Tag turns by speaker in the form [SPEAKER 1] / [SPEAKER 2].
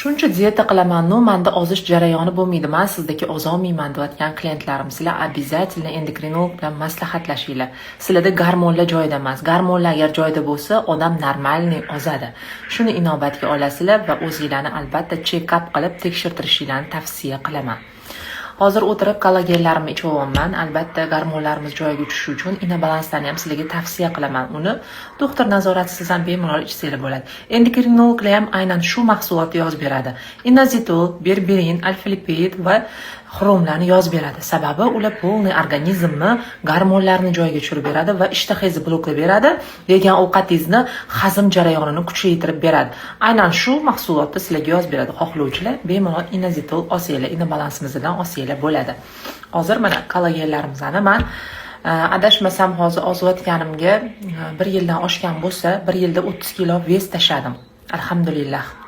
[SPEAKER 1] Shuncha dieta qilaman, но manda ozish jarayoni bo'lmaydi, man sizdagi ozolmayman deyotgan klientlarim, sizlar обязательно endokrinolog bilan maslahatlashinglar. Sizlarda gormonlar joyida emas. Gormonlar agar joyida bo'lsa, odam нормальный ozadi. Shuni inobatga olasizlar va o'zinglarni albatta check-up qilib tekshirtirishinglarni tavsiya qilaman. Hozir o'tirib kollagenlarimni ichyapman. Albatta, gormonlarimiz joyiga tushishi uchun Inobalanslarni ham sizlarga tavsiya qilaman. Uni doktor nazoratisiz ham bemalol ichsanglar bo'ladi. Endokrinologlar ham aynan shu mahsulotni yozib beradi. Inozitol, berberin, alfa-lipid va xromlarni yozib beradi. Sababi ular полный organizmni gormonlarni joyiga tushirib beradi va ishtahangizni bloklab beradi, yegan ovqatingizni hazm jarayonini kuchaytirib beradi. Aynan shu mahsulotni sizlarga yozib beradi. Xohlovchilar bemalol inozitol olsanglar, Inobalansimizdan olsanglar bo'ladi. Hozir mana kollagenlarimizni man adashmasam, hozir ozayotganimga bir yildan oshgan bo'lsa, bir yilda 30 kilo вес tashladim. Alhamdulillah.